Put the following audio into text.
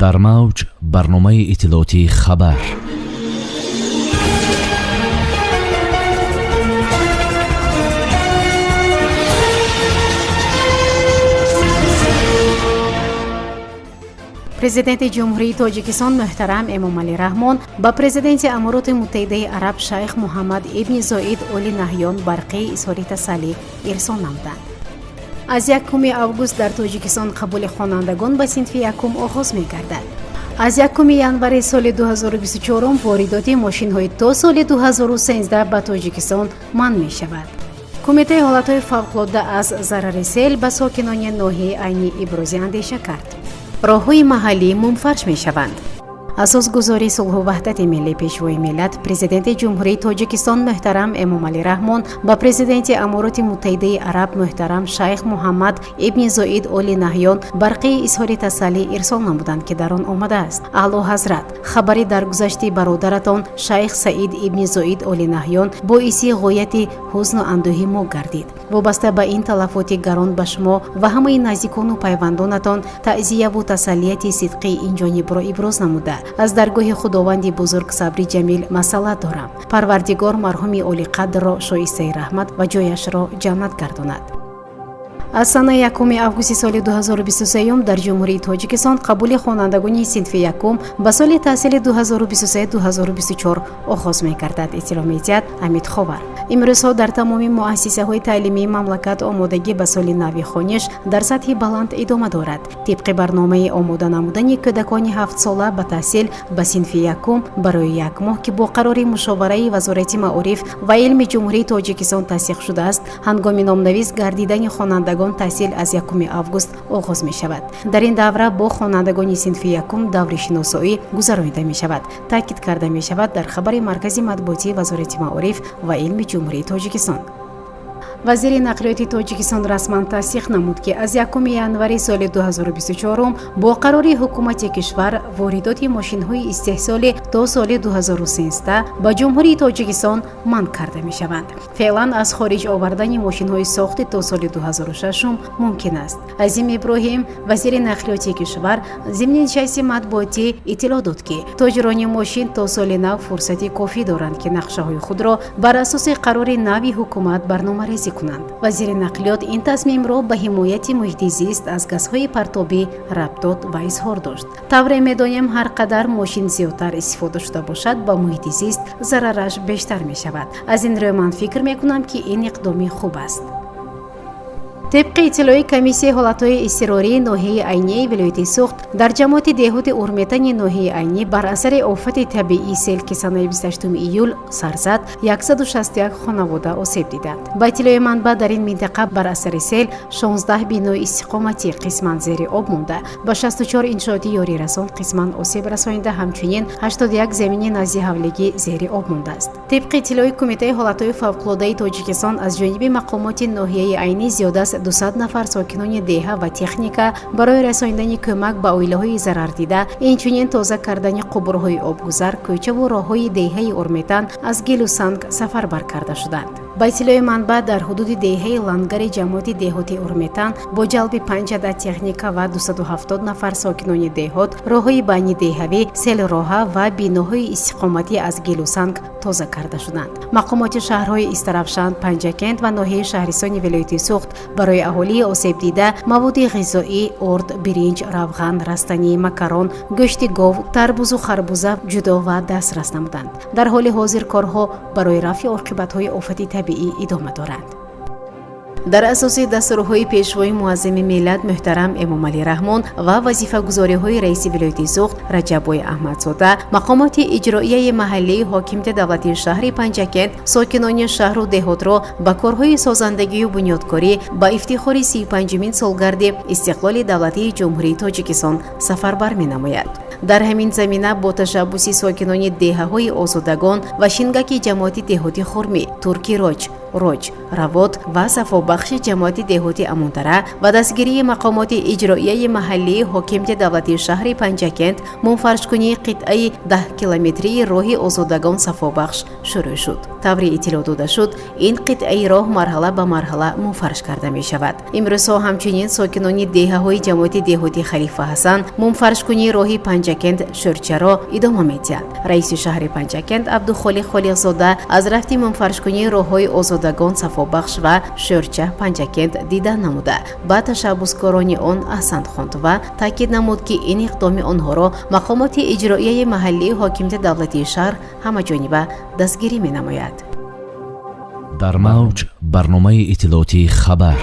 Дар мавҷ барномаи иттилоотии «Хабар». Президенти Ҷумҳурии Тоҷикистон муҳтарам Эмомалӣ Раҳмон ба президенти Амороти Муттаҳидаи Араб шайх Муҳаммад ибни Зоид Оли Наҳён барқии изҳори тасаллӣ ирсол намуданд. Аз 1 август дар Тоҷикистон қабули хонандагон ба синфи якум оғоз мегардад. Аз 1 январи соли 2024 воридоти мошинҳои то соли 2013 ба Тоҷикистон манъ мешавад. Кумитаи ҳолатҳои фавқулодда аз зарари сел ба сокинони ноҳияи Айнӣ ибрози андеша кард. Роҳҳои маҳаллӣ мумфарш мешаванд. Асосгузори сулҳу ваҳдати миллӣ, Пешвои миллат, Президенти Ҷумҳурии Тоҷикистон муҳтарам Эмомалӣ Раҳмон ба президенти Амороти Муттаҳидаи Араб муҳтарам шайх Муҳаммад ибни Зоид Оли Наҳён барқии изҳори тасаллӣ ирсол намуданд, ки дар он омадааст: Аъло ҳазрат, хабари даргузашти бародаратон шайх Саид ибни Зоид Оли Наҳён боиси ғояти ҳузну андӯҳи мо гардид. Вобаста ба ин талафоти гарон ба шумо ва ҳамаи наздикону пайвандонатон таъзияву тасаллияти сидқии инҷонибро иброз намуда, аз даргоҳи Худованди бузург сабри ҷамил масъалат дорам. Парвардигор марҳуми олиқадрро шоистаи раҳмат ва ҷояшро ҷаннат гардонад. Аз санаи 1 августи соли 2023 дар Ҷумҳурии Тоҷикистон қабули хонандагони синфи якум ба соли таҳсили 2023-2024 оғоз мегардад, иттилоъ медиҳад Амид Ховар. Имрӯзҳо дар тамоми муассисаҳои таълимии мамлакат омодагӣ ба соли нави хониш дар сатҳи баланд идома дорад. Тибқи барномаи омода намудани кӯдакони ҳафтсола ба таҳсил ба синфи якум барои як моҳ, ки бо қарори мушовараи Вазорати маориф ва илми Ҷумҳурии Тоҷикистон тасдиқ шудааст, ҳангоми номнавис гардидани хонандагон таҳсил аз 1 август оғоз мешавад. Дар ин давра бо хонандагони синфи якум даври шиносоӣ гузаронида мешавад, таъкид карда мешавад дар хабари маркази матбуотии Вазорати маориф ва илми Ҷумҳурии Тоҷикистон. Вазири нақлиёти Тоҷикистон расман тасдиқ намуд, ки аз 1 январи соли 2024 бо қарори ҳукумати кишвар воридоти мошинҳои истеҳсолӣ то соли 2013 ба Ҷумҳурии Тоҷикистон манъ карда мешаванд. Феълан аз хориҷ овардани мошинҳои сохти то соли 2006 мумкин аст. Азим Иброҳим, вазири нақлиёти кишвар, зимни нишасти матбуотӣ иттилоъ дод, ки тоҷирони мошин то соли нав фурсати кофӣ доранд, ки нақшаҳои худро бар асоси қарори нави ҳукумат барномарезӣ кунанд. Вазири нақлиёт ин тасмимро ба ҳимояти муҳити зист аз газҳои партобӣ рабт дод ва изҳор дошт: Тавре медонем, ҳар қадар мошин зиёдтар истифода шуда бошад, ба муҳити зист зарараш бештар мешавад. Аз ин рӯ ман фикр мекунам, ки ин иқдоми хуб аст. Тибқи иттилои Комиссияи ҳолатҳои изтирории ноҳияи Айнии вилояти Суғд, дар ҷамоати деҳоти Урметани ноҳияи Айнӣ бар асари офати табиии сел, ки санаи 28 июл сар зад, 161 хонавода осеб диданд. Ба иттилои манбаъ, дар ин минтақа бар асари сел 16 бинои истиқоматӣ қисман зери об монда, ба 64 иншооти ёрирасон қисман осеб расонида, ҳамчунин 81 замини назди ҳавлигӣ зери об мондааст. Тибқи иттилои Кумитаи ҳолатҳои фавқулодаи Тоҷикистон, аз ҷониби мақомоти ноҳияи Айнӣ зиёда аз 200 нафар сокинони деҳа ва техника барои расонидани кӯмак ба оилаҳои зарардида, инчунин тоза кардани қубурҳои обгузар, кӯчаву роҳҳои деҳаи Урметан аз гилу санг сафарбар карда шуданд. Ба иттилои манбаъ, дар ҳудуди деҳаи Лангари ҷамоати деҳоти Урметан бо ҷалби панҷ адад техника ва 270 нафар сокинони деҳот роҳҳои байнидеҳавӣ, селроҳа ва биноҳои истиқоматӣ аз гилу санг тоза карда шуданд. Мақомоти шаҳрҳои Истаравшан, Панҷакент ва ноҳияи Шаҳристони вилояти Суғд барои аҳолии осебдида маводи ғизоӣ: орд, биринҷ, равған, растанӣ, макарон, гӯшти гов, тарбузу харбуза ҷудо ва дастрас намуданд. Дар ҳоли ҳозир корҳо барои рафъи оқибатҳои офати табиӣ идома доранд. Дар асоси дастурҳои Пешвои муаззами миллат муҳтарам Эмомалӣ Раҳмон ва вазифагузориҳои раиси вилояти Суғд Раҷаббой Аҳмадзода, мақомоти иҷроияи маҳаллии ҳокимияти давлатии шаҳри Панҷакент сокинони шаҳру деҳотро ба корҳои созандагию бунёдкорӣ ба ифтихори 35-умин солгарди истиқлоли давлатии Ҷумҳурии Тоҷикистон сафарбар менамояд. Дар ҳамин замина бо ташаббуси сокинони деҳаҳои Озодагон ва Шингаки ҷамоати деҳоти Хурмӣ, Туркироҷ Роҷ, Равот ва Сафобахши ҷамоати деҳоти Амондара ба дастгирии мақомоти иҷроияи маҳаллии ҳокимияти давлатии шаҳри Панҷакент мумфаршкунии қитъаи 10-километрии роҳи Озодагон Сафобахш шурӯъ шуд. Тавре иттилоъ дода шуд, ин қитъаи роҳ марҳала ба марҳала мумфарш карда мешавад. Имрӯзҳо ҳамчунин сокинони деҳаҳои ҷамоати деҳоти Халифа Ҳасан мумфаршкунии роҳи Панҷакент Шӯрчаро идома медиҳанд. Раиси шаҳри Панҷакент Абдухолиқ Холиқзода аз рафти мумфаршкунии роҳҳои Озодагон Сафобахш ва Шӯрча Панҷакент дида намуда, ба ташаббускорони он аҳсан хонд ва таъкид намуд, ки ин иқдоми онҳоро мақомоти иҷроияи маҳаллии ҳокимияти давлатии шаҳр ҳамаҷониба дастгирӣ менамояд. Дар мавҷ барномаи иттилоотии «Хабар».